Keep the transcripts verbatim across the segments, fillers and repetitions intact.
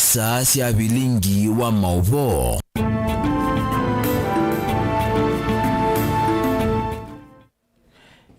Saa sya vilingi wa maũvoo.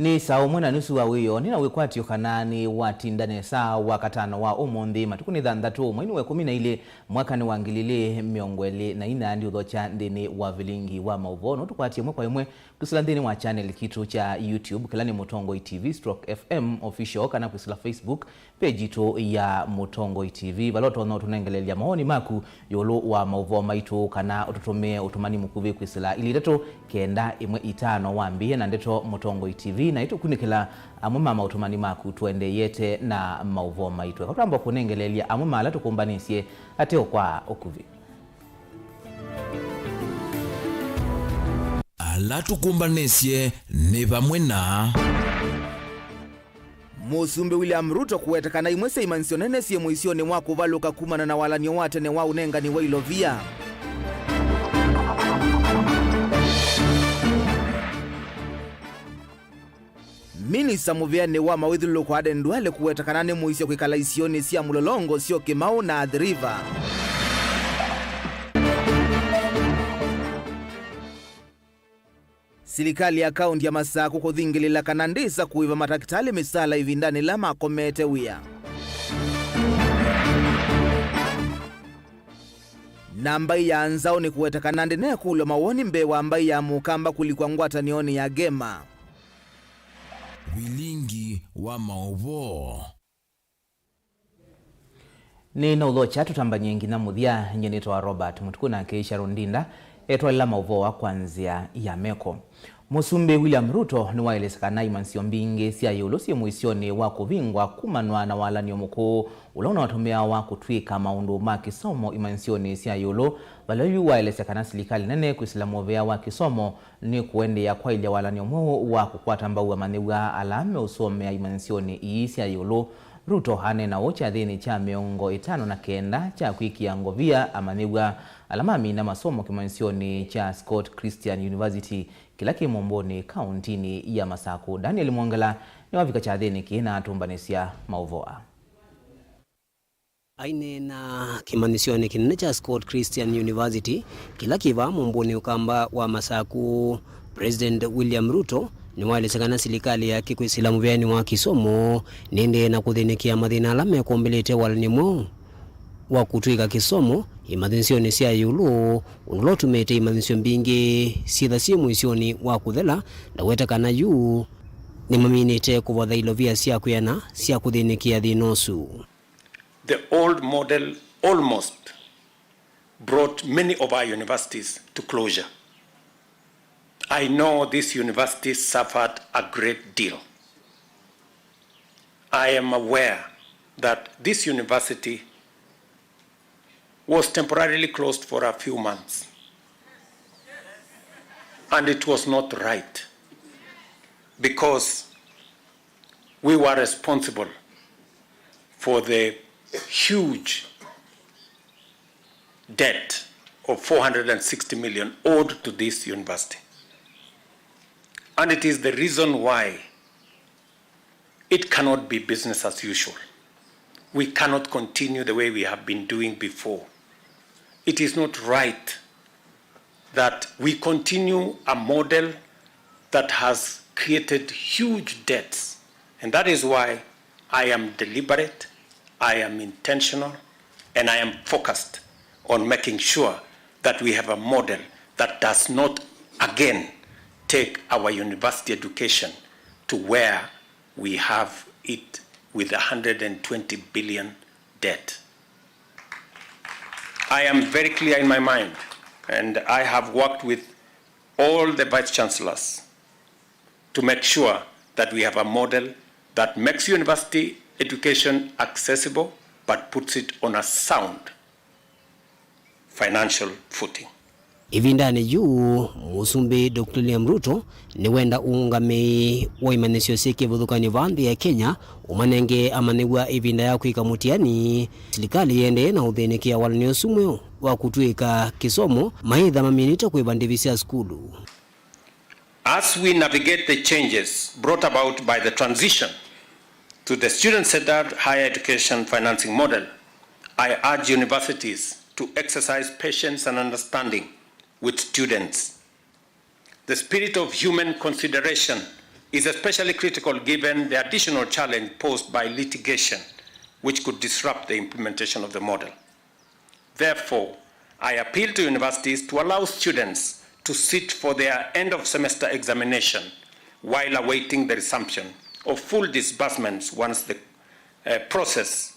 Nĩ saa ũmwe na nusu wa wĩoo, nĩ na wĩkwatyo kana nĩ watinda nesa wa katano wa ũmũnthĩ, matukũ nĩ thanthatũ, mweinĩ wa ĩkũmi na ilĩ, mwakanĩ wa ngili ilĩ mĩongo ĩlĩ na ina, ndiũthokya nthĩnĩ wa vilingi wa maũvoo, no tũkwatye ĩmwe kwa ĩmwe kwĩsĩla nthĩnĩ wa channel kitũ kya YouTube, kĩla nĩ Mũtongoi T V stroke F M Official, kana kwĩsĩla Facebook page yitũ ya Mũtongoi T V, vala ũtonya ũtũnengeleelya mawoni maku ĩũlũ wa maũvoo maitũ, kana ũtũtũmĩe ũtũmani mũkuvĩ kwĩsĩla ilĩ itatũ kenda ĩmwe itano wambĩĩe na ndeto Mũtongoi T V, na ĩtũkunĩkĩla amwe ma maũtũmani maku tũendeeyete na maũvoo maitũ. Eka twamba kũnengeleelya amwe ma ala tũkũmbanĩsye ateo kwa ũkuvĩ. Ala tũkũmbanĩsye nĩ vamwe na Mũsumbĩ William Ruto kũweta kana imwe sya imanyĩsyo nene syĩ mũisyonĩ wa kũvalũka kumana na walan'yo wa tene wa ũnengani wa ilovia. Minista mũvĩanĩ wa mawĩthyũlũlũko Aden Duale kũweta kana nĩ mũisyo kwĩkala isionĩ sya Mlolongo, Syokimau na Athi River. Silikalĩ ya kaũnti ya Masakũ kũthingĩlĩla kana ndĩsa kũĩva matakĩtalĩ mĩsaala ĩvindanĩ yĩla makomete wĩa. Na mbaĩ ya Nzaũ nĩkũweta kana ndĩnekũlw'a mawoni mbee wa mbaĩ ya Mũkamba kũlikwa ngwatanĩonĩ ya Gema. Vilingi wa maũvoo. Nĩ na ũthokya tũtambany'e nginya mũthya. Nyie nĩtawa Robert Mũtukũ, nake Sharon Ndinda etwaĩla maũvoo kwa nzĩa ya meko. Mũsumbĩ William Ruto nĩwaelesya kana imanyĩsyo mbingĩ sya ĩũlũ syĩ mũisyonĩ wa kũvingwa kumanwa na walan'yo mũkũũ ũla ũnatũmĩawa kũtw'ĩka maũndũ ma kĩsomo imanyĩsyonĩ sya ĩũlũ, vala yu waelesya kana silikalĩ nene kwĩsĩla mũvĩa wa kĩsomo nĩ kũendeea kwaĩlya walan'yo mweũ wa kũkwata mbau amanyĩw'a ala meũsomea imanyĩsyonĩ ii sya ĩũlũ. Ruto aneena ũu kyathĩnĩ kya mĩongo ĩtano na kenda kya kwĩkĩa ngovia amanyĩw'a ala mamina masomo kĩmanyĩsyonĩ kya Scott Christian University, kĩla kĩ Mũmbũnĩ, kaũntinĩ ya Masakũ. Daniel Mwongela nĩwavika kyathĩnĩ kĩĩ na atũmbanĩsya maũvoo aa. Aineena kĩmanyĩsyonĩ kĩnene kya Scott Christian University, kĩla kĩ vaa Mũmbũnĩ Ũkamba wa Masakũ, President William Ruto nĩwaelesya kana silikalĩ yake kwĩsĩla mũvĩanĩ wa kĩsomo nĩendee na kũthĩnĩkĩa mathĩna ala mekombelete walan'yo mweũ wa kũtw'ĩka kĩsomo imanyĩsyonĩ sya ĩũlũ, ũndũ ũla ũtumĩte imanyĩsyo mbingĩ syĩtha syĩ mũisyonĩ wa kũthela, na weta kana yu nĩmaminĩte kũvatha ilovia sya kwĩana sya kũthĩnĩkĩa thĩna ũsu. The old model almost brought many of our universities to closure. I know this university suffered a great deal. I am aware that this university was temporarily closed for a few months. And it was not right, because we were responsible for the huge debt of four hundred and sixty million owed to this university. And it is the reason why it cannot be business as usual. We cannot continue the way we have been doing before. It is not right that we continue a model that has created huge debts. And that is why I am deliberate, I am intentional, and I am focused on making sure that we have a model that does not again take our university education to where we have it with a hundred and twenty billion debt. I am very clear in my mind, and I have worked with all the vice chancellors to make sure that we have a model that makes university education accessible but puts it on a sound financial footing. Ĩvindanĩ yu, Mũsumbĩ Doctor William Ruto nĩwenda ũũngamĩi wa imanyĩsyo syĩ kĩvathũkany'o vaa nthĩ ya Kenya ũmanenge amanyĩw'a ĩvinda ya kwĩka mũtiani, silikalĩ ĩendee na ũthĩnĩkĩa walan'yo ũsu mweũ wa kũtw'ĩka kĩsomo maĩtha maminĩte kũĩva ndĩvi sya sukulu. As we navigate the changes brought about by the transition to the student-centered higher education financing model, I urge universities to exercise patience and understanding with students. The spirit of human consideration is especially critical given the additional challenge posed by litigation, which could disrupt the implementation of the model. Therefore, I appeal to universities to allow students to sit for their end of semester examination while awaiting the resumption of full disbursements once the, uh, process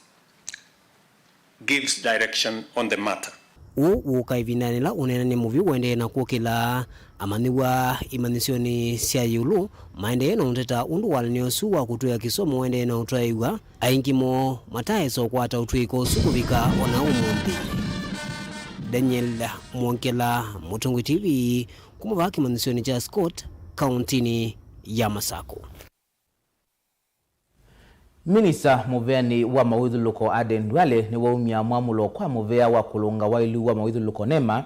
gives direction on the matter. Ũũ wũka ĩvindanĩ yĩla ũneenany'a mũvyũ ũendee na kũkĩla amanyĩw'a imanyĩsyonĩ sya ĩũlũ maendee na ũteta ũndũ walany'o ũsu wa kũtwĩa kĩsomo ũendee na ũtwaĩw'a, aingĩ moo mataaĩsa ũkwata ũtw'ĩĩko ũsu kũvika o na ũmũnthĩ. Daniel Mwongela, Mũtongoi T V, kuma vaa kĩmanyĩsyonĩ kya Scott, kaũntĩnĩ ya Masakũ. Minista mũveanĩ wa mawĩthyũlũko Aden Duale nĩwaumya mwamũlo kwa mũvea wa kũlũnga waĩlu wa mawĩthyũlũko, nema,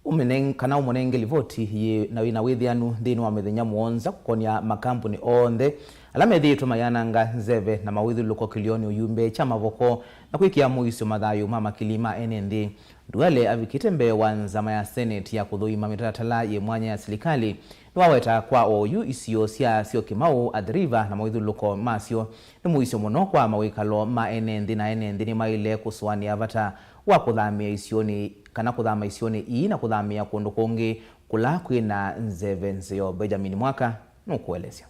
ũmĩneng-, kana ũmũnenge livoti yĩ na wĩna wĩthĩanu nthĩnĩ wa mĩthenya mũonza kũkonya makambuni onthe ala methĩĩtwe mayananga nzeve na mawĩthyũlũko kĩlĩonĩ ũyumbe kya Mavoko na kwĩkĩa mũisyo mathayũ ma makili ma ene nthĩ. Duale avikĩte mbee wa nzama ya Senate ya kũthũima mĩtalatala yĩ mwanya ya silikalĩ. Nĩwaweta kwa oyu isio sya Syokimau, Athi River na mawĩthyũlũko masyo nĩ mũisyo mũno kwa mawĩkalo ma ene nthĩ, na ene nthĩ nĩmaĩle kũsũanĩa vata wa kũthamĩa isionĩ, kana kũthama isionĩ ii na kũthamĩa kũndũ kũngĩ kũla kwĩ na nzeve nzeo. Benjamin Mwaka nũkũelesya.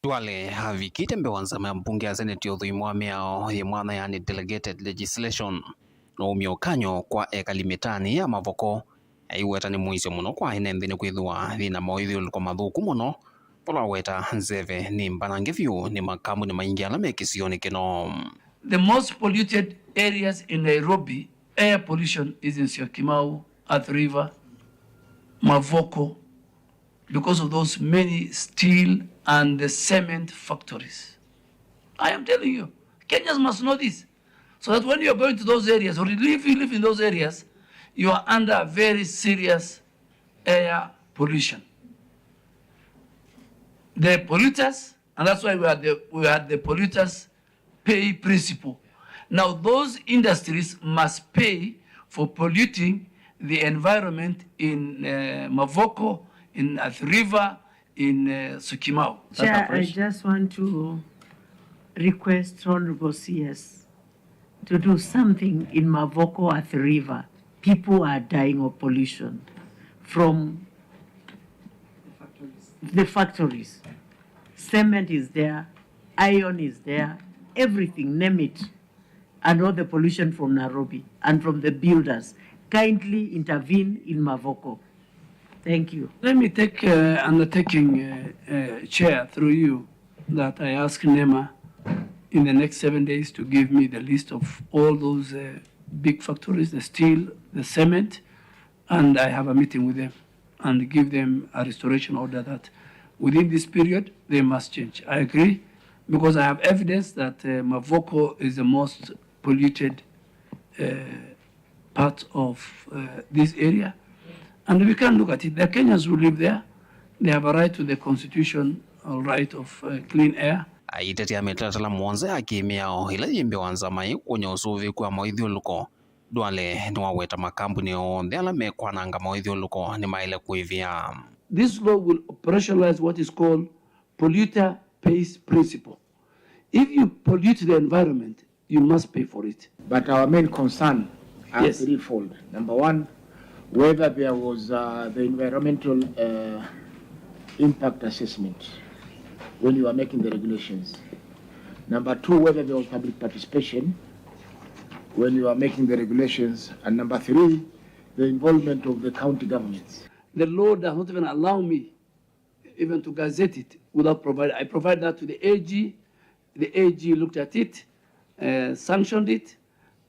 Duale avikĩte mbee wa nzama ya mbunge ya Senate ya ũthũimu wa mĩao yĩ mwanya, yani delegated legislation, na aumya ũkany'o kwa ekali mĩtaanĩ ya Mavoko, aiweta nĩ mũisyo mũno kwa ene nthĩ nĩkwĩthĩwa yĩ na mawĩthyũlũlũko mathũku mũno, vala aweta nzeve nĩ mbanange vyũ nĩ makambuni maingĩ ala me kĩsionĩ kĩno. The most polluted areas in Nairobi, air pollution is in Syokimau, Athi River, Mavoko, because of those many steel and the cement factories. I am telling you, Kenyans must know this. So that when you are going to those areas, or if you live in those areas, you are under very serious air pollution. The polluters, and that's why we had the, we had the polluters pay principle. Now, those industries must pay for polluting the environment in, uh, Mavoko, in Athi River, in, uh, Syokimau. Chair, I just want to request Honorable C S to do something in Mavoko, Athi River. People are dying of pollution from the factories. Cement is there, iron is there, everything, name it. And all the pollution from Nairobi and from the builders. Kindly intervene in Mavoko. Thank you. Let me take, uh, undertaking, uh, uh, Chair, through you, that I ask nema in the next seven days to give me the list of all those, uh, big factories, the steel, the cement, and I have a meeting with them and give them a restoration order that within this period they must change. I agree, because I have evidence that, uh, Mavoko is the most polluted, uh, part of, uh, this area, and we can't look at it. The Kenyans who live there, they have a right to the constitutional right of, uh, clean air. Aitetea mĩtalatala mũonza ya kĩmĩao ĩla yĩ mbee wa nzama ĩĩ kũkũnya ũsũvĩĩku wa mawĩthyũlũlũko, Duale nĩwaweta makambuni onthe ala mekwananga mawĩthyũlũlũko nĩmaĩle kũĩvĩa. This law will operationalize what is called polluter pays principle. If you pollute the environment, you must pay for it. But our main concern are, yes, threefold. Number one, whether there was, uh, the environmental, uh, impact assessment when you are making the regulations. Number two, whether there was public participation when you are making the regulations. And number three, the involvement of the county governments. The law does not even allow me even to gazette it without provide. I provide that to the A G. The A G looked at it, uh, sanctioned it,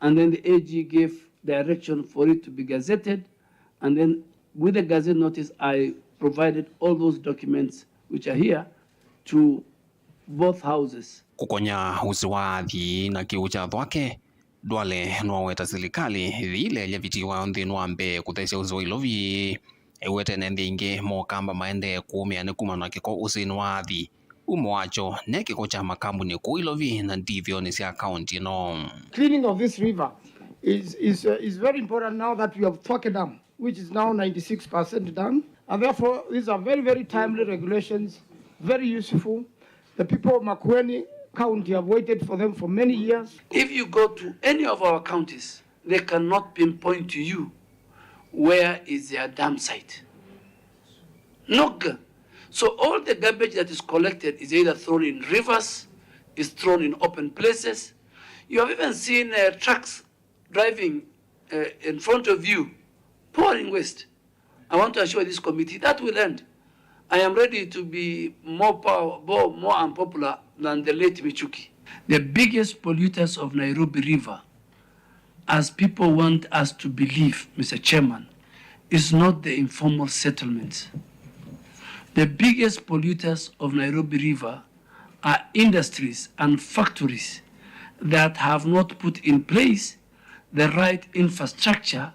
and then the A G gave direction for it to be gazetted. And then with the gazette notice, I provided all those documents which are here to both houses. Kũkonya ũsĩ wa athi na kĩw'ũ kya Thwake, Duale nĩwaweta silikalĩ ĩthi ĩleelya vitiwa nthĩnĩ wa mbee kũthesya ũsĩ wa Ilovi. Aiweta ene nthĩ ingĩ ma Ũkamba maendee kũũmĩa nĩ kumana na kĩko ũsĩnĩ wa athi, Umo wakyo ne kĩko kya makambuni kũu Ilovi na ndivĩonĩ sya kaunti ĩno. Cleaning of this river is, is, uh, is very important now that we have Thwake Dam, which is now ninety-six percent done. And therefore, these are very, very timely regulations, very useful. The people of Makueni County have waited for them for many years. If you go to any of our counties, they cannot pinpoint to you where is their dam site. Noga. So all the garbage that is collected is either thrown in rivers, is thrown in open places. You have even seen, uh, trucks driving, uh, in front of you, pouring waste. I want to assure this committee that will end. I am ready to be more power, more, more unpopular than the late Michuki. The biggest polluters of Nairobi River, as people want us to believe, Mister Chairman, is not the informal settlements. The biggest polluters of Nairobi River are industries and factories that have not put in place the right infrastructure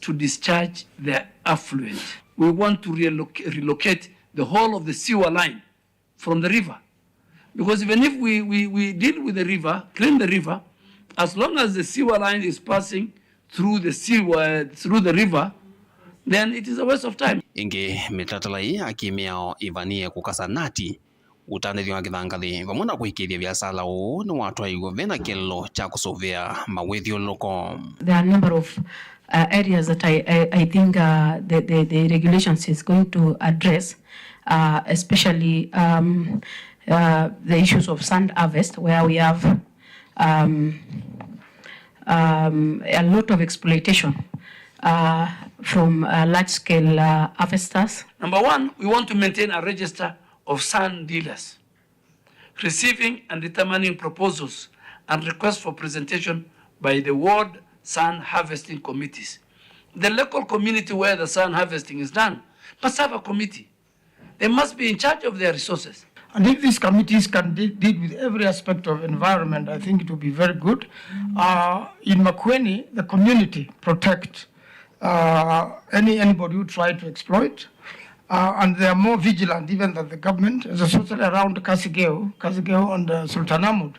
to discharge their affluent. We want to reloc-, relocate the whole of the sewer line from the river. Because even if we, we, we deal with the river, clean the river, as long as the sewer line is passing through the sewer, through the river, then it is a waste of time. Ĩngĩ, mĩtalatala ĩĩ ya kĩmĩao ĩvanie kũkasa nati ũtandĩthyo wa kĩthangathĩ vamwe na kũĩkĩĩthya viasala ũũ nĩwatwaĩiw'e vena kĩlĩlo kya kũsũvĩa mawĩthyũlũlũko. There are a number of uh, areas that I, I, I think uh, the, the, the regulations is going to address, uh, especially um, uh, the issues of sand harvest, where we have um, um, a lot of exploitation uh, from uh, large-scale uh, harvesters. Number one, we want to maintain a register of sand dealers, receiving and determining proposals and requests for presentation by the ward sand harvesting committees. The local community where the sand harvesting is done must have a committee. They must be in charge of their resources. And if these committees can de- deal with every aspect of environment, I think it will be very good. Uh, in Makueni, the community protect uh, any anybody who try to exploit. Uh, and they are more vigilant even than the government, especially around Kasigeo, Kasigeo and uh, Sultan Ahmud.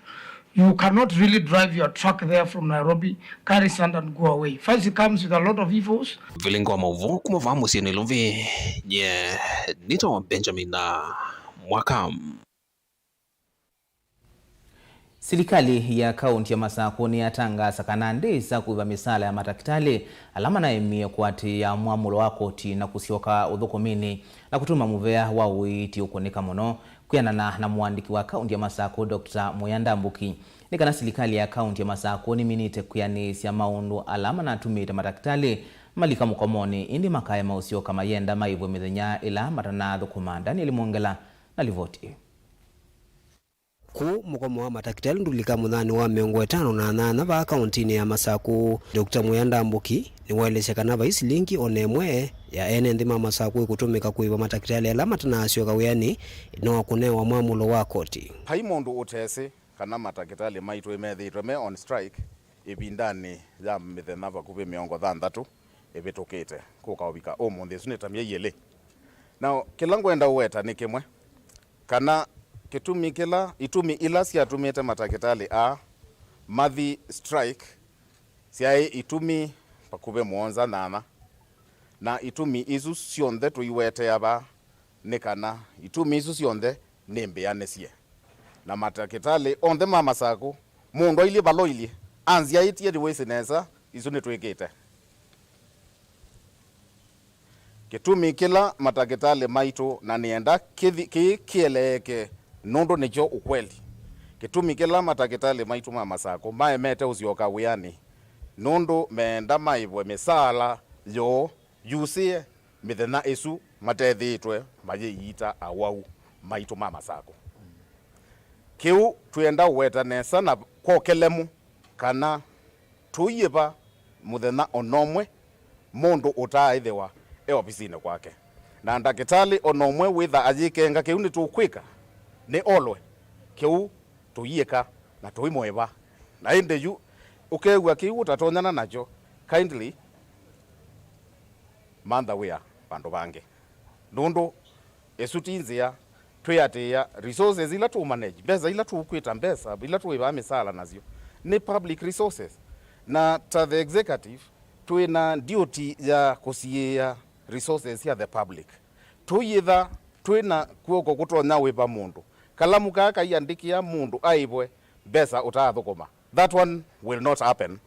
You cannot really drive your truck there from Nairobi, carry sand and go away. First, it comes with a lot of evils. Vilingi wa maũvoo kuma vaa mũsyĩ Nairobi, nye nĩtawa Benjamin na Mwaka. Silikalĩ ya kaũnti ya Masakũ nĩyatangaasa kana ndĩĩsa kũĩva mĩsaala ya matakĩtalĩ ala manaemie kũatĩĩa mwamũlo wa koti na kũsyoka ũthũkũminĩ, na kũtuma mũvea wa ũiiti ũkũnĩka mũno. Kwĩanana na mũandĩki wa kaũnti ya Masakũ, Doctor Muya Ndambuki, nĩ kana silikalĩ ya kaũnti ya Masakũ nĩminĩte kwĩanĩĩsya maũndũ ala manatumĩte matakĩtalĩ malika mũkomonĩ, ĩndĩ makaema ũsyoka mayenda maĩvwe mĩthenya ĩla matanathũkũma. Daniel Mwongela na livoti ĩĩ. Kũu mũkomo wa matakĩtalĩ ndũlika mũthanĩ wa mĩongo ĩtano na nyanya vaa kaũntinĩ ya Masakũ. Doctor Muya Ndambuki nĩwaelesya kana vai silingi o na ĩmwe ya ene nthĩ ma Masakũ ĩkũtũmĩka kũĩva matakĩtalĩ ala matanasyoka wĩanĩ no kũnewa mwamũlo wa koti. Vai mũndũ ũtesĩ kana matakĩtalĩ maitũ methĩĩtwe me on strike ĩvindanĩ ya mĩthenya vakuvĩ mĩongo thanthatũ ĩvĩtũkĩte kũka ũvika ũmũnthĩ. Ĩsu nĩ ta myei ĩlĩ. Now, kĩla ngwenda ũweta nĩ kĩmwe, kana kĩtumi kĩla, itumi ila syatumĩte matakĩtalĩ aa mathi strike syaĩ itumi vakuvĩ mũonza nyanya, na itumi isu syonthe tũiwetea vaa nĩ kana itumi isu syonthe nĩ mbĩanĩsye. Na matakĩtalĩ onthe ma Masakũ, mũndũ ailyĩ vala ũilyĩ, anzyaĩtye nĩwĩsĩ nesa isu nĩtwĩkĩte. Kĩtumi kĩla matakĩtalĩ maitũ, na nĩenda kĩthi-, kĩĩ kĩeleeke nũndũ nĩkyo ũkweli, kĩtumi kĩla matakĩtalĩ maitũ ma Masakũ maemete ũsyoka wĩanĩ nũndũ meenda maĩvwe mĩsaala yoo yusĩe mĩthenya ĩsu matethĩĩtwe mayĩiita awau maitũ ma Masakũ. Kĩu twĩenda ũweta nesa na kwa ũkelemu kana tũiĩva mũthenya o na ũmwe mũndũ ũtaaĩthĩwa e ovisinĩ kwake. Na ndakĩtalĩ o na ũmwe wĩtha ayĩkenga kĩu nĩtũkwĩka, nĩ olwe kĩu tũiĩka na tũimũĩva. Na ĩndĩ yu ũkew'a kĩu ũtatonyana nakyo, kindly mantha wĩa vandũ vangĩ, nũndũ ĩsu ti nzĩa twĩatĩĩa resources ila tũ manage, mbesa ila tũkwĩta mbesa, ila tũĩvaa mĩsaala nasyo, nĩ public resources. Na ta the executive, twĩ na duty ya kũsiĩĩa resources sya the public. Tũyĩtha twĩ na kw'oko kũtonya wĩva mũndũ, kalamu kaa kaiandĩkĩa mũndũ aĩvwe mbesa ũtaathũkũma. That one will not happen.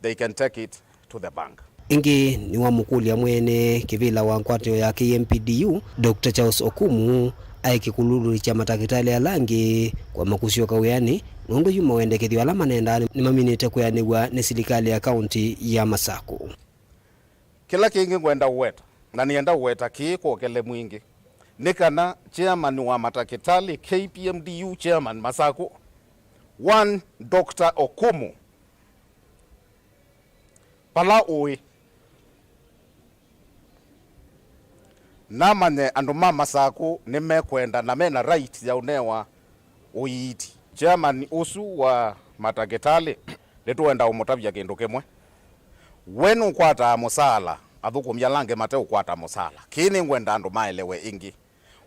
They can take it to the bank. Ĩngĩ nĩwamũkũlya mwene kĩvĩla wa ngwatanĩo ya K M P D U, Doctor Charles Okumu, aeke kũlũlũĩkya matakĩtalĩ ala angĩ kwama kũsyoka wĩanĩ, nũndũ yu mawendekethyo ala manendaa nĩmaminĩte kwĩanĩw'a nĩ silikalĩ ya kaũntĩ ya Masakũ. Kĩla kĩngĩ ngwenda ũweta, na nĩenda ũweta kĩĩ kwa ũkele mwingĩ, nĩ kana chairman wa matakĩtalĩ, K P M D U chairman Masakũ, one Doctor Okumu, vala ũĩ, namanye andũ ma Masakũ nĩmekwenda na mena right ya ũnewa ũiiti. Chairman ũsu wa matakĩtalĩ, nĩtũenda ũmũtavya kĩndũ kĩmwe. We nũkwataa mũsaala, athũkũmi ala angĩ mateũkwata mũsaala. Kĩĩ nĩngwenda andũ maelewe ĩngĩ.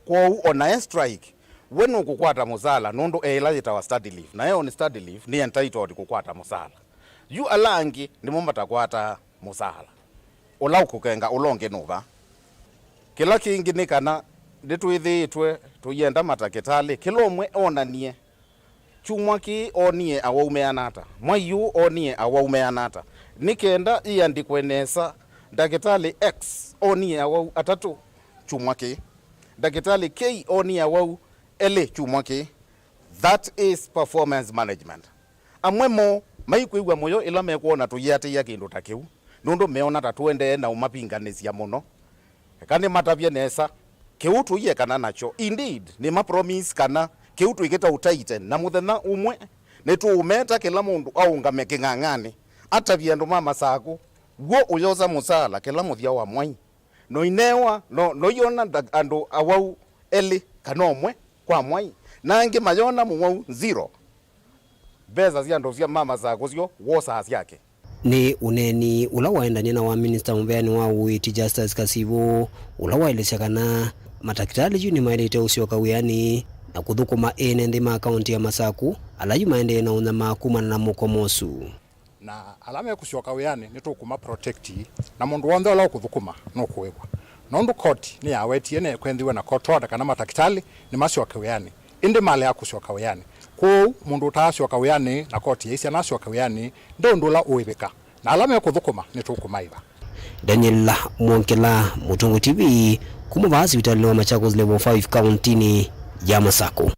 Kwoou ona e strike, we nũkũkwata mũsaala nũndũ e ĩla yĩtawa study leave. Na e on study leave, nĩ entitled kũkwata mũsaala. Yu ala angĩ nĩmo matakwataa mũsaala. Ũla ũkũkenga ũla ũngĩ nũva? Kĩla kĩngĩ nĩ kana nĩtwĩthĩĩtwe tũienda matakĩtalĩ, kĩla ũmwe onanie kyumwa kĩĩ onie awau meana ata, mwai ũũ onie awau meana ata, nĩ kenda ĩandĩkwe nesa, ndakĩtalĩ X onie awau atatũ kyumwa kĩĩ, ndakĩtalĩ K onie awau elĩ kyumwa kĩĩ. That is performance management. Amwe moo maikwĩw'a mũyo ĩla mekwona tũiatĩĩa kĩndũ ta kĩu, nũndũ meona ta tũendee na ũmapinganĩsya mũno. Eka nĩmatavye nesa kĩu tũiekana nakyo. Indeed, nĩma promise kana kĩu twĩkĩte ũtaite, na mũthenya ũmwe nĩtũũmeta kĩla mũndũ aũngame kĩng'ang'anĩ, atavye andũ ma Masakũ, w'o ũyosa mũsaala kĩla mũthya wa mwai. Noinewa, no, noiona nda-, andũ awau elĩ kana ũmwe kwa mwai, na angĩ mayona mũwau zero. Mbesa sya andũ sya ma Masakũ syo wosaa syake. Nĩ ũneeni ũla waendanie na wa minista mũveanĩ wa ũiiti Justus Kasivu, ũla waelesya kana matakĩtalĩ yu nĩmaĩlĩte ũsyoka wĩanĩ na kũthũkũma ene nthĩ ma kaũntĩ ya Masakũ, ala yu maendee na ũnyamaa kumana na mũkomo ũsu. Na ala mekũsyoka wĩanĩ nĩtũkũma protect, na mũndũ w'onthe ũla ũkũthũkũma nũkũĩvwa. Nũndũ koti nĩyawetie na ĩkwendĩwe na court order kana matakĩtalĩ nĩmasyoke wĩanĩ, ĩndĩ malea kũsyoka wĩanĩ. Kwoou mũndũ ũtaasyoka wĩanĩ na koti yaisya nasyoke wĩanĩ, nde ũndũ ũla ũĩvĩka, na ala mekũthũkũma nĩtũkũmaĩva. Daniel Mwongela, Mũtũngũ T V, kuma vaa sivitalĩnĩ wa Machakos Level five kaũntĩnĩ ya Masakũ.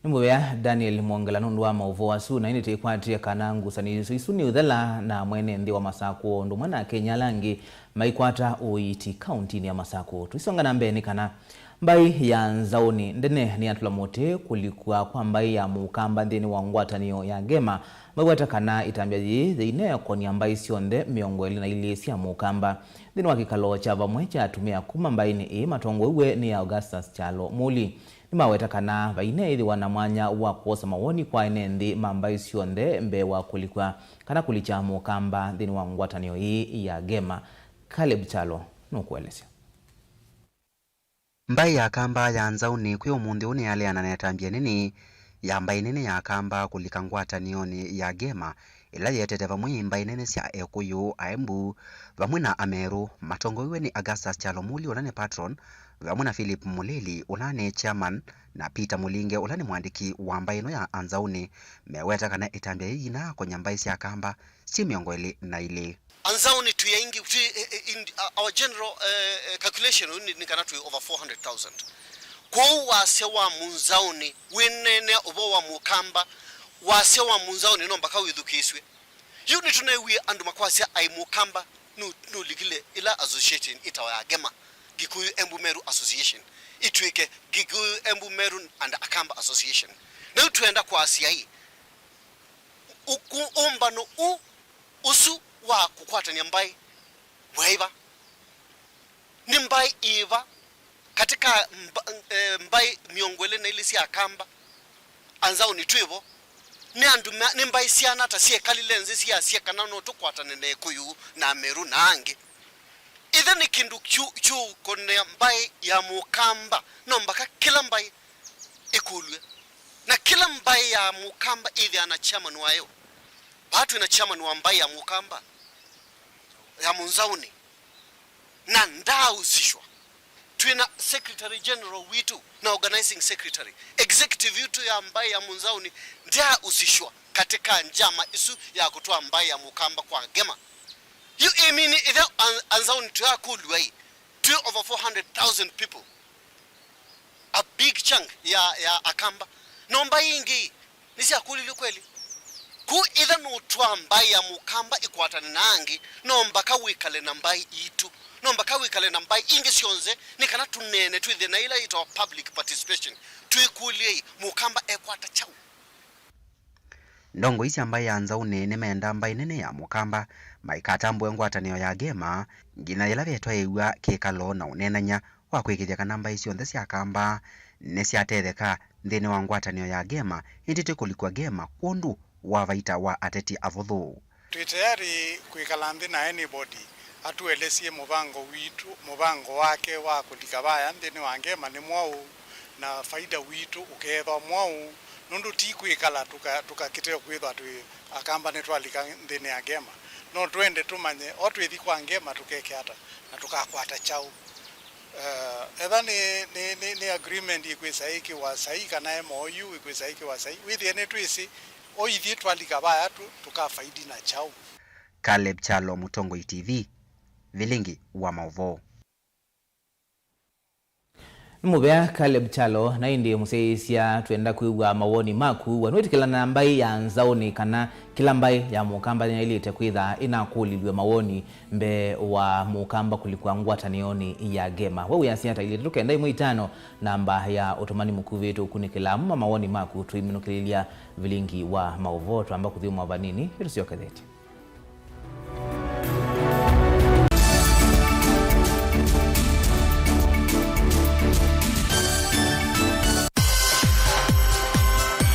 Nĩ mũvea Daniel Mwongela nũndũ wa maũvoo asu, na ĩndĩ tĩkwatĩe kana ngusanĩsyo isu nĩ ũthela na mwene nthĩ wa Masakũ o ũndũ ũmwe na Akenya ala angĩ maikwata ũiiti kaũntĩnĩ ya Masakũ. Tũisonga na mbee nĩ kana mbaĩ ya Nzaũnĩ Ndene nĩyatũla mũtĩ kũlikw'a kwa mbaĩ ya Mũkamba nthĩnĩ wa ngwatanĩo ya Gema, maiweta kana ĩtambya yĩĩ yĩineekonia mbaĩ syonthe mĩongo ĩlĩ na ilĩ sya Mũkamba. Nthĩnĩ wa kĩkalo kya vamwe kya atumĩa kuma mbaĩnĩ ĩĩ matongoew'e nĩ Augustus Kyalo Mũli, nĩmaweta kana vaineethĩwa na mwanya wa kwosa mawoni kwa ene nthĩ ma mbaĩ syonthe mbee wa kũlikw'a kana kũlikya Mũkamba nthĩnĩ wa ngwatanĩo ĩĩ ya Gema. Caleb Kyalo nũkũelesya. Mbaĩ ya Kamba ya Nzaũnĩ kwĩ ũmũnthĩ ũũ nĩyaleana na ĩtambya ĩnene ya mbaĩ nene ya Kamba kũlika ngwatanĩonĩ ya Gema, ĩla yĩetete vamwe mbaĩ nene sya Ekũyũ, Aembu, vamwe na Amerũ, matongoew'e nĩ Augustus Kyalo Mũli, ũla nĩ patron, vamwe na Philip Mũlili, ũla nĩ chairman, na Peter Mũlinge, ũla nĩ mũandĩki wa mbaĩ ĩno ya Anzaũnĩ, meweta kana ĩtambya yĩĩ yĩinaakonya mbaĩ sya Kamba syĩ mĩongo ĩlĩ na ilĩ. Anzaũnĩ twĩ aingĩ, twĩ, eh, eh, in, uh, our general, eh, eh, calculation nĩ, nĩ kana twĩ over four hundred thousand. Kwoou wasya wa Mũnzaũnĩ wĩneenea ũvoo wa Mũkamba, wasya wa Mũnzaũnĩ no mbaka wĩthukĩĩsw'e. Yu nĩtũneewie andũ makwasya aĩ Mũkamba nũ-, nũlikile ĩla association ĩtawa ya Gema, Gikuyu Embu Meru Association, ĩtw'ĩke Gikuyu Embu Meru and Akamba Association. Na yu twenda kwasya ĩ, ũku-, ũmbano ũ ũsu wa kũkwatany'a mbaĩ waĩva? Nĩ mbaĩ ĩva katĩ ka mba-, eh, mbaĩ mĩongo ĩlĩ na ilĩ sya Akamba, Anzaũnĩ twĩ vo? Nĩ andũ ma-, nĩ mbaĩ syana ata syekalile nzĩ syasya kana no tũkwatane na Ekũyũ na Amerũ na angĩ? Ĩ Ĩthe nĩ kĩndũ kyu-, kyũkonea mbaĩ ya Mũkamba, no mbaka kĩla mbaĩ ĩkũlw'e. Na kĩla mbaĩ ya Mũkamba ĩthĩawa na chairman wayo. Vaa twĩ na chairman wa mbaĩ ya Mũkamba, ya Mũnzaũnĩ. Na ndaausishwa. Twĩ na secretary general witũ na organizing secretary. Executive yitũ ya mbaĩ ya Mũnzaũnĩ ndyausishwa katika njama isu ya kũtwaa mbaĩ ya Mũkamba kwa Ngema. Yu ĩmini ĩthe an-, Anzaũnĩ tũyakũlw'a ĩ, twĩ over four hundred thousand people. A big chunk ya, ya Akamba. No mbaĩ ingĩ nĩsyakũlilw'e kweli? Ku ĩtha nũtwaa mbaĩ ya Mũkamba ĩkwatane na angĩ, no mbaka wĩkale na mbaĩ itũ. No mbaka wĩkale na mbaĩ ingĩ syonthe, nĩ kana tũneene twĩthĩe na ĩla yĩtawa public participation. Twĩkũlye-ĩ, Mũkamba ekwata kyaũ? Ndongoi sya mbaĩ ya Nzaũnĩ nĩmendaa mbaĩ nene ya Mũkamba maikatambũe ngwatanĩo ya Ngema nginya yĩla vetwaĩw'a kĩkalo na ũneenany'a wa kwĩkĩĩthya kana mbaĩ syonthe sya Akamba nĩsyatetheka nthĩnĩ wa ngwatanĩo ya Ngema, ĩndĩ ti kũlikwa Ngema kwondũ wa vaita wa ateti avũthũ. Twĩ tayari kwĩkala nthĩ na anybody atũelesye mũvango witũ, mũvango wake wa kũlika vaya nthĩnĩ wa Ngema nĩ mwaũ, na faida witũ ũkeethwa mwaũ, nũndũ ti kwĩkala tũka-, tũkakĩte kwĩthwa twĩ Akamba nĩtwalika nthĩnĩ ya Ngema. No twende tũmanye o twĩthi kwa Ngema tũkeke ata na tũkakwata kyaũ. Eh, etha nĩ, nĩ, nĩ, nĩ agreement ĩkwĩsa ĩkĩwa saii kana M O U ĩkwĩsa ĩkĩwa saii, wĩthĩe nĩtwĩsĩ o ithyĩ twalika vaya tũ-, tũkafaidi na kyaũ. Caleb Kyalo, Mũtongoi T V, vilingi wa maũvoo. Nĩ mũvea Caleb Kyalo, na ĩndĩ mũsyaĩĩsya twenda kwĩw'a mawoni maku. We nĩwĩtĩkĩlana na mbaĩ ya Nzaũnĩ kana kĩla mbaĩ ya Mũkamba nĩyaĩlĩte kwĩtha ĩnakũlilw'e mawoni mbee wa Mũkamba kũlikwa ngwatanĩonĩ ya Ngema? We wĩasya ata? Ilĩ itatũ kenda ĩmwe itano, namba ya ũtũmani mũkuvĩ. Tũkunĩkĩla amwe ma mawoni maku tũiminũkĩlĩlya vilingi wa maũvoo. Twamba kũthyũmũa vanini, nĩtũsyokethetye.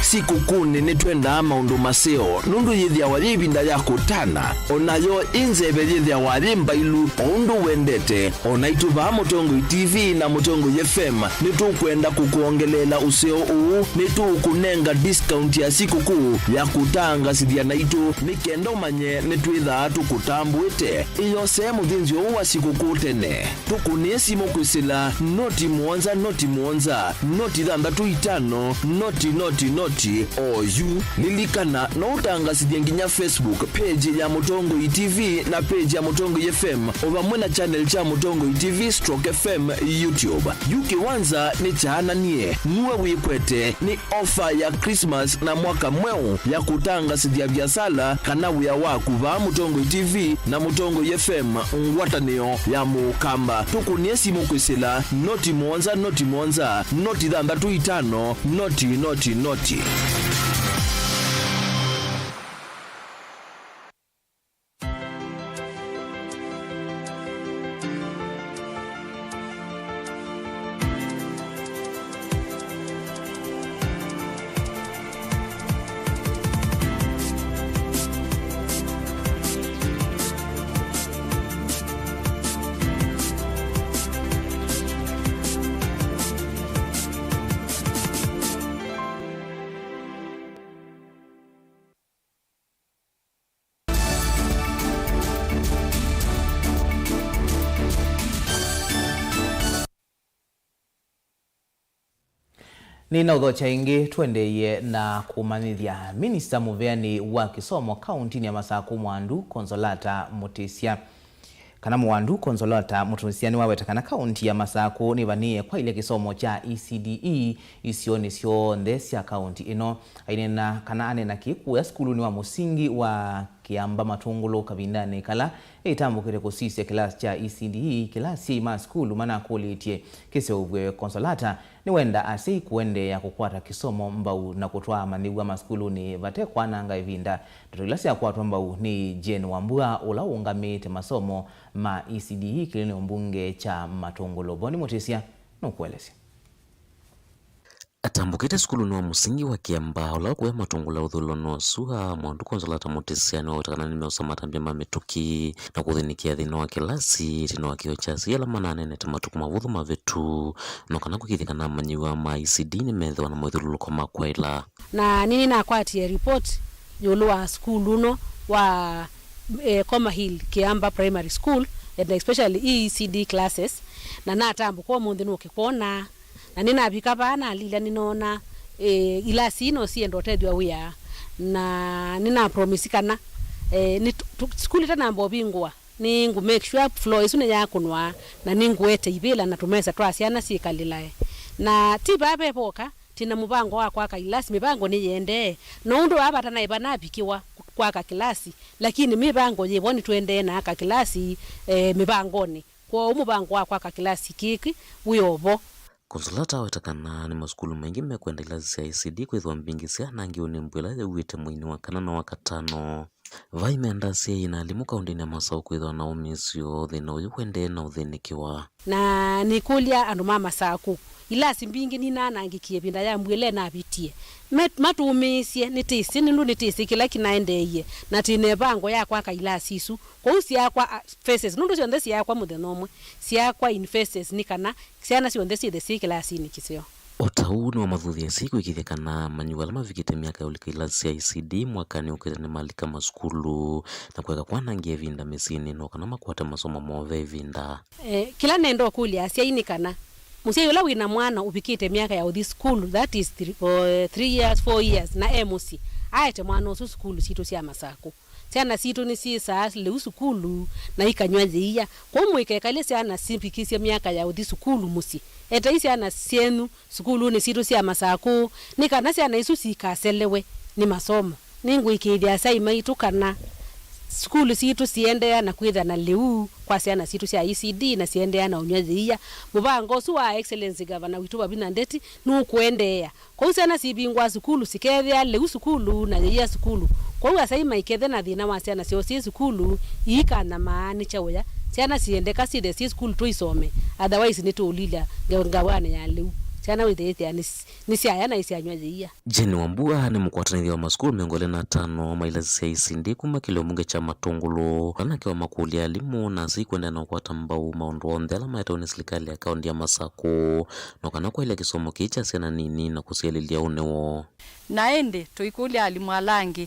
Sikũkũnĩ nĩtwendaa maũndũ maseo, nũndũ yĩthĩawa yĩ ĩvinda ya kũtana, o nayo ĩ nzeve yĩthĩawa yĩ mbailu o ũndũ wendete. O naitũ vaa Mũtongoi T V na Mũtongoi F M nĩtũkwenda kũkwongeleela ũseo ũũ. Nĩtũũkũnenga discount ya sikũkũ ya kũtangasĩthya naitũ, nĩ kenda ũmanye nĩtwĩthaa tũkũtambũĩte. Ĩyosee mũthĩnzĩo ũũ wa sikũkũ tene. Tũkũnĩe simũ kwĩsĩla noti mũonza, noti mũonza, noti thanthatũ itano, noti, noti, noti, oyu. Lilikana, no ũtangasĩthye nginya Facebook page ya Mũtongoi T V na page ya Mũtongoi F M, o vamwe na channel kya Mũtongoi T V stroke F M YouTube. Yu kĩwanza nĩ kyaananie, nue wĩkwete, nĩ ofa ya Christmas na mwaka mweũ ya kũtangasĩthya viasala kana wĩa waku vaa Mũtongoi T V na Mũtongoi F M, ngwatanĩo ya Mũkamba. Tũkũnĩe simũ kwĩsĩla noti mũonza, noti mũonza, noti thanthatũ itano, noti, noti, noti. Nĩnaũthokya ĩngĩ, tũendeeye na kũmanyĩthya. Minista mũveanĩ wa kĩsomo kaũntinĩ ya Masakũ, Mwandu Consolata Mũtĩsya, kana Mwandu Consolata Mũtĩsya, nĩwaweta kana kaũnti ya Masakũ nĩvanĩĩe kwaĩlya kĩsomo kya E C D E isionĩ syonthe sya kaũnti ĩno. Aineena kana aneena kĩĩ kũya sukulunĩ wa mũsingi wa Kĩamba Matũngũlũ kavindanĩ kala ĩtambũkĩte kũsisya kĩlasi kya E C D E, kĩla asyai ma sukulu manakũlĩtye kĩseũvw'e. Consolata nĩwenda asyai kũendeea kũkwata kĩsomo mbau na kũtwaa amanyĩw'a masukulunĩ vate kwananga ĩvinda. Ndeto ila syakwatwa mbau nĩ Jane Wambua, ũla ũũngamĩĩte masomo ma E C D E kĩlĩnĩ mbunge kya Matũngũlũ. Boni Mũtĩsya nũkũelesya. Atambũkĩte sukulunĩ wa mũsingi wa Kĩamba, ũla ũkũya Matũngũla ũthũĩlonĩ wa sua, Mwandu Consolata Mũtĩsya nĩwaweta kana nĩmeũsa matambya ma mĩtũkĩ na kũthĩnĩkĩa thĩna wa kĩlasi ĩtina wa kĩo kya asyai ala mananeenete matukũ mavũthũ mavĩtu, no kana kũĩkĩĩthya kana amanyĩw'a ma E C D nĩmethĩwa na moithyũlũlũko ma kwaĩla. Na nĩnĩnakwatie report ĩũlũ wa sukulu ũno wa, eh, Coma Hill Kĩamba Primary School, and especially E C D classes, na natambũka ũmũnthĩ nũke kwona. Na nĩnavika vaa nalila nĩnoona, eh, ilasi ino sienda ũtethw'a wĩa, na nĩnapromisi kana, eh, nĩ tu-, tu-, sukulu ĩtanamba ũvingũa, nĩngũ make sure floor ĩsu nĩyakũnwa, na nĩngũete ivĩla na tũmesa twa syana syĩkalĩlae. Na ti vaa ve voka, twĩna mũvango wa kwaka ilasi, mĩvango nĩyĩendee. No ũndũ vaa vatanaĩva navikĩwa kwaka kĩlasi, lakini mĩvango yĩvo nĩtũendee na aka kĩlasi, eh, mĩvangonĩ. Kwoou mũvango wa kwaka kĩlasi kĩkĩ wĩ o vo. Consolata aweta kana nĩ masukulu maingĩ mekwenda ilasi sya E C D kwĩthĩwa mbingĩ sya anangiwe nĩ mbua ĩla yauĩte mweinĩ wa kana na wa katano. Vai menda asyai na alimũ kaũndĩnĩ ya Masaku kwĩthĩwa na ũmĩĩsyo thĩna ũyũ ũendee na ũthĩnĩkĩwa. Na nĩkũlya andũ ma Masaku, ilasi mbingĩ ninanangĩkie ĩvinda ya mbua ĩla ĩnavitie. Me-, matũmĩĩsye, nĩtĩsĩ, nũndũ nĩtĩsĩ kĩla kĩnaendeeie, na twĩ na ĩvango ya kwaka ilasi isu. Kwoou syaakwa, a, phases, nũndũ syonthe syaakwa mũthenya ũmwe, syaakwa in phases nĩ kana syana syonthe syĩthe syĩ kĩlasinĩ kĩseo. O ta ũu nĩwamathuthya asyai kũĩkĩĩthya kana amanyĩw'a ala mavikĩte myaka ya ũlika ilasi sya E C D mwakanĩ ũkĩte nĩmalika masukulu, na kũeka kwanangĩa ĩvinda mĩsyĩnĩ no kana makwate masomo moo ve ĩvinda. Eh, kĩla nenda ũkũlya asyai nĩ kana, mũsyai ũla wĩ na mwana ũvikĩte myaka ya ũthi sukulu, that is three, oh, three years, four years, na e mũsyĩ, aete mwana ũsu sukulu sitũ sya Masaku. Syana sitũ nĩsyĩsaa lĩu sukulu na ikanyw'a yĩia. Kwoou mũikekalye syana sivikĩsye myaka ya ũthi sukulu mũsyĩ. Etai syana syenyu sukulunĩ sitũ sya Masaku, nĩ kana syana isu sikaselewe nĩ masomo. Nĩngũĩkĩĩthya asyai maitũ kana sukulu sitũ siendeea na kwĩthĩa na lĩu kwa syana sitũ sya E C D na siendeea na ũnyw'a yĩia. Mũvango ũsu wa Excellency Governor witũ Wavinya Ndeti nũkũendeea. Kwoou syana sivingũa sukulu, sikeethĩa lĩu sukulu na yĩia sukulu. Kwoou asyai maikethe na thĩna wa syana syoo syĩ sukulu, iikanyamaa nĩ kyaũya. Syana siendeka syĩthĩe syĩ sukulu tũisome, otherwise nĩtũũlilya nge-, ngawanĩ ya lĩu. Syana wĩthĩĩthĩa nĩ s-, nĩsyaya na isyanyw'a yĩia. Jane Wambua nĩ mũkwatanĩthya wa masukulu mĩongo ĩlĩ na atano ma ilasi sya E C D kuma kĩlio mbunge kya Matũngũlũ, ala nake wamakũlya alimũ na asyai kũendeea na ũkwata mbau maũndũ onthe ala maetewe nĩ silikalĩ ya kaũntĩ ya Masaku, no kana kwaĩlya kĩsomo kĩĩ kya syana nini na kũsialĩlya ũnĩ woo. Na ĩndĩ tũikũlya alimũ ala angĩ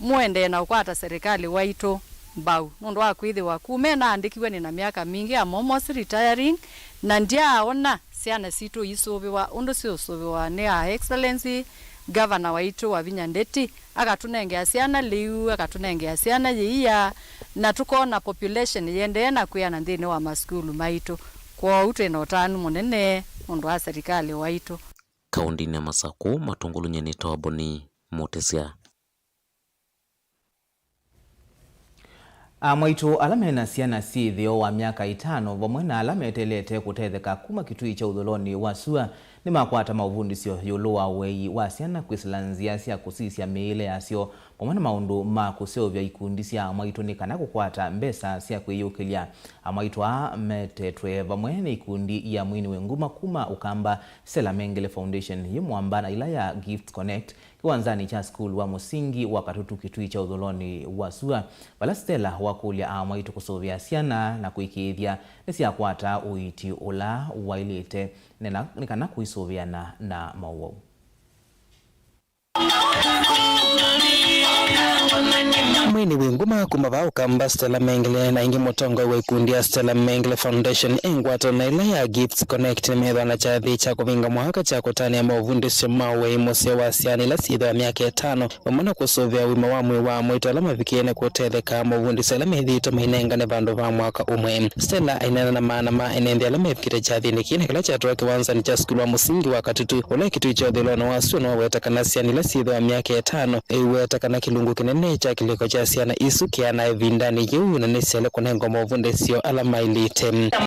mũendee na ũkwata serĩkalĩ waitũ mbau, nũndũ wa kwĩthĩwa kuma naandĩkiwe nĩ na myaka mingĩ, I'm almost retiring, na ndyaaona syana sitũ iisũvĩwa ũndũ siũsũvĩwa nĩ Her Excellency Governor waitũ Wavinya Ndeti, akatũnengea syana lĩu, akatũnengea syana yĩia, na tũkona population yĩendee na kwĩana nthĩnĩ wa masukulu maitũ. Kwoou twĩ na ũtanu mũnene nũndũ wa serĩkalĩ waitũ. Kaũndĩnĩ ya Masaku, Matũngũlũ, nyie nĩtawa Boni Mũtĩsya. Amwaitũ ala me na syana syĩ ĩtheo wa myaka ĩtano vamwe na ala meteelete kũtetheka kuma kĩtui kya ũthũĩlonĩ wa sua nĩmakwata maũvundĩsyo ĩũlũ wa ũei wa syana kwĩsĩla nzĩa sya kũsisya mĩĩle yasyo vamwe na maũndũ ma kũseũvya ikundi sya amwaitũ nĩ kana kũkwata mbesa sya kwĩyũkĩlya. Amwaitũ aa metetwe vamwe nĩ ikundi ya Mwini Wĩ Nguma kuma Ũkamba, Stella Mengele Foundation yĩ Mwamba na ila ya Gifts Connect kĩwanzanĩ kya sukulu wa mũsingi wa Katutu kĩtui kya ũthũĩlonĩ wa sua, vala Stella wakũlya amwaitũ kũsũvĩa syana na kũĩkĩĩthya nĩsyakwata ũiiti ũla waĩlĩte nĩ na, nĩ kana kũisũvĩana na mowau. Mwini Wĩ Nguma kuma vaa Ũkamba, Stella Mengele, na ĩngĩ mũtongoi wa ikundi ya Stella Mengele Foundation ĩ ngwatanĩo na ĩla ya Gifts Connect nĩmethĩwa na kyathĩ kya kũvinga mwaka kya kũtanĩa maũvundĩsyo ma ũei mũseo wa syana ila syĩthĩwa myaka ĩtano, vamwe na kũsũvĩa ũima wa mwĩĩ wa amwaitũ ala mavikĩĩe nĩ kũtetheka. Maũvundĩsyo ala methĩĩtwe mainengane vandũ va mwaka ũmwe. Stella aineena na maana ma ene nthĩ ala mevikĩte kyathĩnĩ kĩĩ na kĩla kyatwawa kĩwanzanĩ kya sukulu wa mũsingi wa Katutu, ũla kĩtui kya ũthũĩlonĩ wa sua nĩwaweta kana syana ila syĩthĩwa myaka ĩtano, ĩiweta kana kĩlungu kĩnene kya kĩlĩko kya syana isu kĩana ĩvindanĩ yĩu na nĩsyaĩle kũnengwa maũvundĩsyo ala maĩlĩte.